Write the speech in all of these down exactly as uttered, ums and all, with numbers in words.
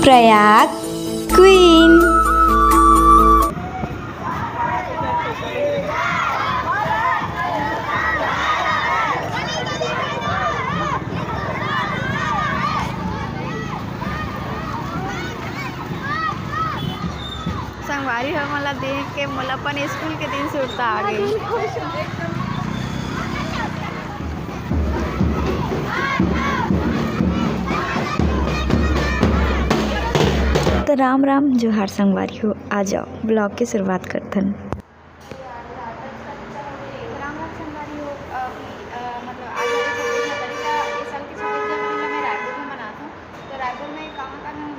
Prayag queen. संगवारी हो, मोला देख के मोला अपन स्कूल के दिन सुरता आ गई। तो राम राम, जोहार संगवारी हो, आ जाओ vlog के शुरुआत करथन। राम राम संगवारी हो, अभी, अ, मतलब आज हरे छब्बीस जनवरी का, ये साल के छब्बीस जनवरी ला मैं रायपुर में मनात हूँ। तो रायपुर में कहाँ कहाँ हम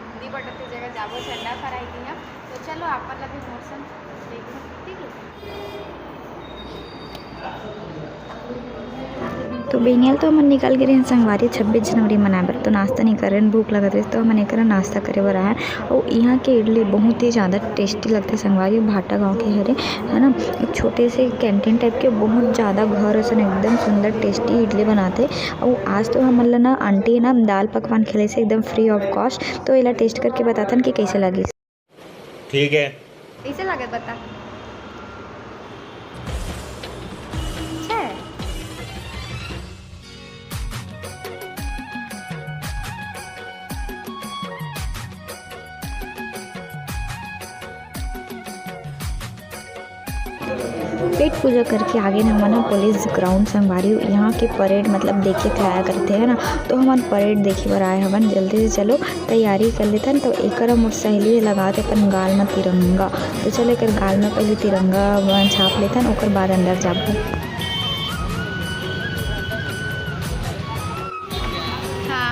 बूंदी बटोरते जगह जाबो, झंडा फहराई दिया। तो चलो आप मन ला भी मोर संग देखो, ठीक है। तो बेनियल तो हमन निकल गे रहेन संगवारी छब्बीस जनवरी मनाए बर, तो नाश्ता नहीं करेन, भूख लगत रहिस, तो हमन एकरा नाश्ता करे बर आए। अउ इहाँ के इडली बहुत ही ज़्यादा tasty लगथे संगवारी, भाटा गाँव के हरे, है ना। एक छोटे से canteen type के बहुत ज़्यादा घर असन एकदम सुंदर tasty इडली बनाथे। अउ आज तो हमन ला ना aunty ना दाल पकवान खिलाइस एकदम free of cost, तो एला taste करके बताथन कि कैसे लगिस। ठीक है। कैसे लगे बता? अच्छा है। पेट पूजा करके आगे न हमन ह पुलिस ग्राउंड संगवारी हो। यहाँ के परेड मतलब देखे के लायक रहिथे, है ना, तो हमन परेड देखे बर आए हवन। जल्दी से चलो तैयारी कर लेथन। तो एकर मोर सहेली ह लगात हे अपन गाल म तिरंगा, तो चलो एकर गाल म पहले तिरंगा छाप लेथन, ओकर बाद अंदर जाबो। हाँ।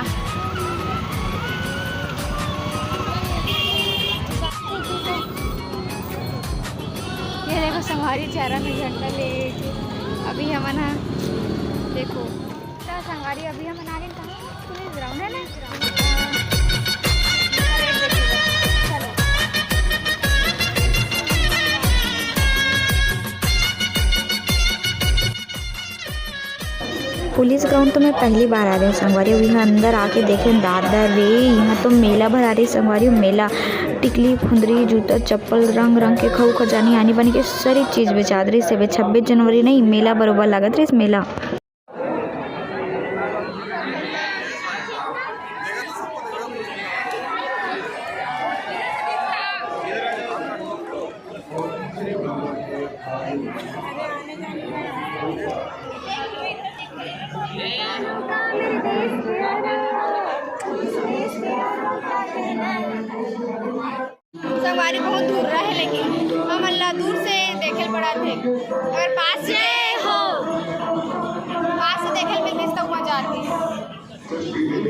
ये देखो संगवारी चारा में झंडा लेके अभी हमन ह देखो। तो संगवारी अभी हमन आ गए कहाँ? पुलिस ग्राउंड है ना? परेड देखे बर। चलो। पुलिस ग्राउंड तो मैं पहली बार आ रही हूँ संगवारी। अभी यहाँ अंदर आके देखे दादा रे, यहाँ तो मेला भरा रही संगवारी, मेला। टिकली, फुंदरी, जूता, चप्पल, रंग रंग के खऊ खजानी, आनी बानी के सरी चीज बेचात रही। सबे छब्बीस जनवरी नहीं, मेला बरोबर लागत रही मेला। संगवारी बहुत दूर रहे, लेकिन हमन ला दूर से देखे ल पड़त हे। अगर पास से, जय हो। पास से देखे ल मिलतिस त मजा आतिस।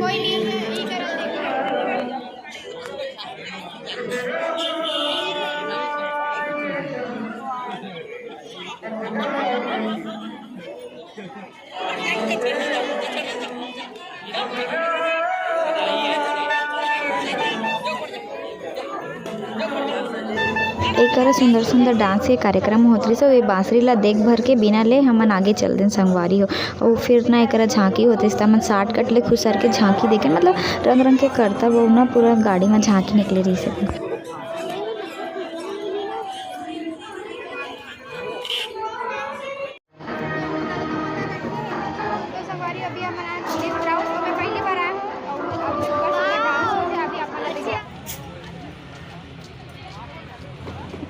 कोई नहीं है, ई करल देखे। एकरा सुंदर सुंदर डांस के कार्यक्रम होत रहिस, अउ ये बांसुरी ला देख भर के बिना ले हमन आगे चल देन संगवारी हो। अउ फिर ना एकरा झांकी होत रहिस, त हमन शॉर्टकट ले खुसर के झांकी देखेन, मतलब रंग रंग के करतब अउ ना पूरा गाड़ी म झांकी निकले रहिस हे। तो संगवारी, अभी हम आए हैं पुलिस ग्राउंड, तो मैं पहली बार आया हूँ और अभी ऊपर से डांस हो रहा है, अभी आप लोग देखिए।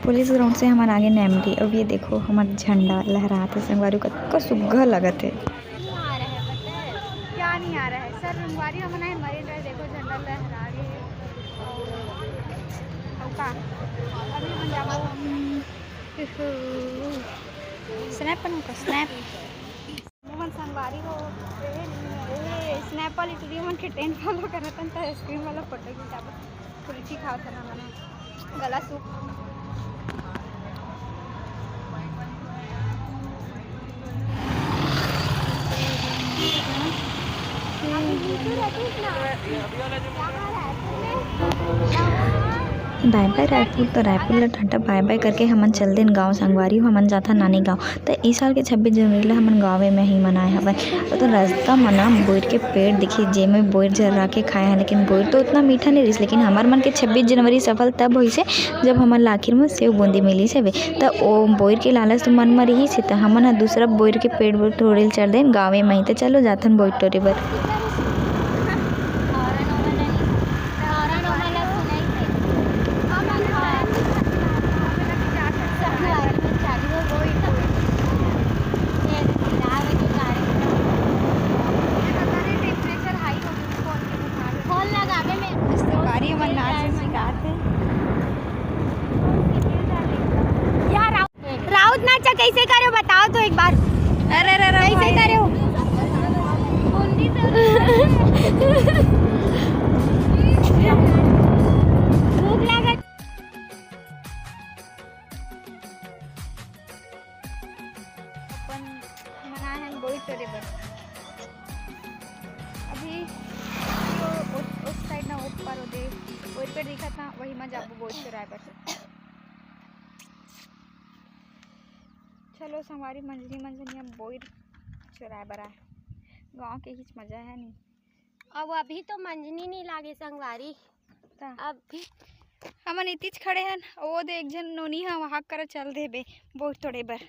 पुलिस ग्राउंड से हमन आगे नेमटी। अब ये देखो, हमर झंडा लहरात हे संगवारी, कतका सुग्घर लगत हे। नहीं आ रहा है, पता है क्या नहीं आ रहा है सर? संगवारी, हमन आए मरीन ड्राइव, देखो झंडा लहरा रहे हैं। और, और का? अभी हम जाबो। स्नैप बना का, स्नैप। हमन संगवारी हो, ए, ए, स्नैप वाली टुरी मन के टेन फॉलो करत हन, त स्क्रीन वाला फोटो खिंचाबो। कुल्फी खावत हन हमन, गला सूख। अभी नीचे रहतीस ना, यहाँ रहतीस ना। बाय बाय रायपुर। तो रायपुर ला टाटा बाय बाय करके हमन चल देन गाँव संगवारी हो, हमन जाथन नानी गाँव। तो इस साल के छब्बीस जनवरी ला हमन गाँवे में ही मनाए हवन। तो रास्ता म ना बोइर के पेड़ दिखे, जेमे बोइर जर्रा के खाए हन, लेकिन बोइर तो उतना मीठा नहीं रहिस, लेकिन हमर मन के छब्बीस जनवरी सफल तब होइसे, जब हमन ला आखिर में सेव बूंदी मिलिस हवे। त ओ बोइर के लालच तो मन म रहिस हे, त हमन ह दूसरा बोइर के पेड़ बर टोरे ल चल देन गाँवे में ही। त चलो जाथन बोइर टोरे बर। फोन लगावे में। संगवारी मन नाच सिखात हे। यार, राउत नाचा कैसे करे हो, बताओ तो एक बार। अरे, अरे, अरे, कैसे भाई। करे हो? भूख लागत। अपन मना है बोइर टोरे बर। अभी वो उस, उस साइड ना, ऊपर वो दे, वो पे दिखत ना, वही मा जाबो बोइर टोराए बर। चलो संगवारी, मंझनी मंझनी हम बोइर चोराए बर आए। गाँव के हीच मजा है नी। अब अभी तो मंझनी नहीं लागे संगवारी। ता। अभी हमन इतिच खड़े हन, वो दे एक झन नोनी ह वहाँ करा चल देबे बोइर तोड़े बर।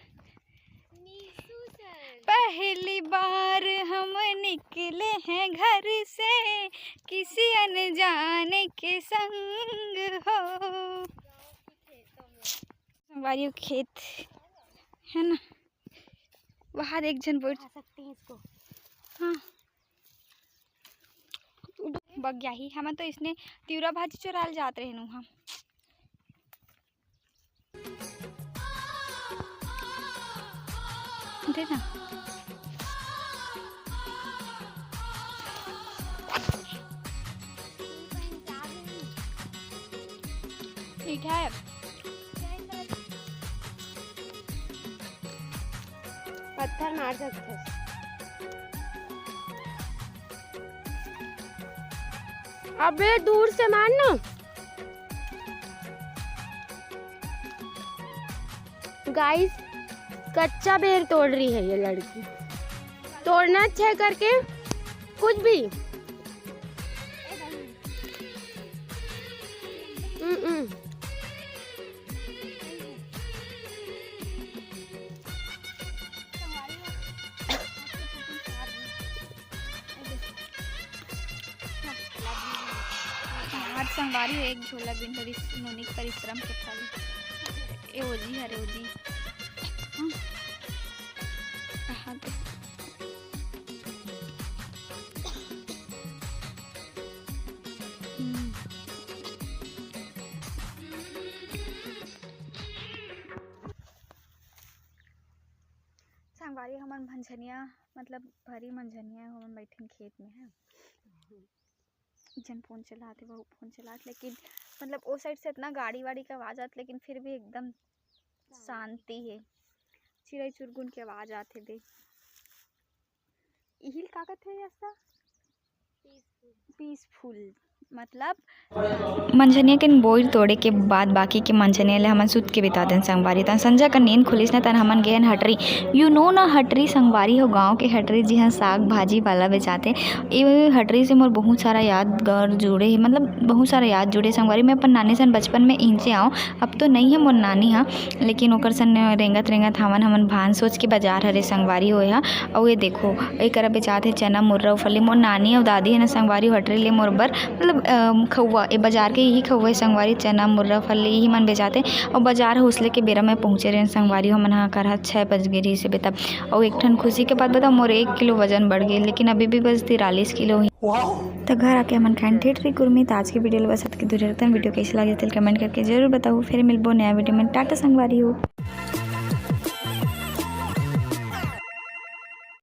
पहली बार हम निकले हैं घर से किसी अनजाने के संग हो। संगवारी हो खेत है ना, वहाँ एक झन बोइर खा सकते हैं इसको। हाँ, बग जाही। हमन तो इसने तिवरा भाजी चोराल जात रहे नुहा। दे ना। मीठा है। पत्थर मार सकते। अबे दूर से मार ना। गाइस, कच्चा बेर तोड़ रही है ये लड़की। तोड़ना अच्छा है करके कुछ भी। हम्म, हम्म। आज संगवारी हो एक झोला बिन परिस-, नोनी परिश्रम के फल। ए ओजी हरे ओजी। हम्म। कहाँ दे? हम्म। संगवारी हमन मंझनिया, मतलब भरी मंझनिया हमन बैठन खेत में है। एक झन फोन चलात हे, वहू फोन चलात, लेकिन मतलब ओ साइड से इतना गाड़ी वाड़ी के आवाज आत, लेकिन फिर भी एकदम शांति हे। चिड़ई चुरगुन के आवाज आत हे दे। इहिल का कथे ऐसा? पीसफुल। मतलब मंझनिया के बोइर तोड़े के बाद बाकी के मंझनिया ले हमन सुत के बिता देन संगवारी। तन संझा का नींद खुलिस न, तन हमन गेन हटरी। You know ना, हटरी संगवारी हो, गांव के हटरी, जिहां साग भाजी वाला बेचाथे। ए हटरी से मोर बहुत सारा यादगार जुड़े हे, मतलब बहुत सारा याद जुड़े संगवारी। मैं अपन नानी सन बचपन में इहिंचे आंव, अब तो नई हे मोर नानी हा, लेकिन ओकर सन रेंगत रेंगत हमन, हमन भान सोच के बाजार हरे संगवारी होए हा। अउ ये देखो, एकरा बेचात हे चना, मुर्रा, फली। मोर नानी अउ दादी हे ना संगवारी, हटरी ले मोर बर, मतलब, अम, खउवा, ए बाजार के यही खउवा हे संगवारी, चना, मुर्रा, फली यही मन बेचाथे। अउ बाजार ह उसले के बेरा में पहुंचे रहेन संगवारी, हमन हा करहा छह बज गे रहिस हे बेटा। अउ एक ठन खुशी के बात बताओ, मोर एक किलो वजन बढ़ गे, लेकिन अभी भी बस तिरालीस किलो ही। त घर आके हमन खाएन ठेठरी कुरमी। त आज के वीडियो ल बस अतके दूर रखथन। वीडियो कैसे लगे तेल कमेंट करके जरूर बताओ। फिर मिलबो नया वीडियो में। टाटा संगवारी हो।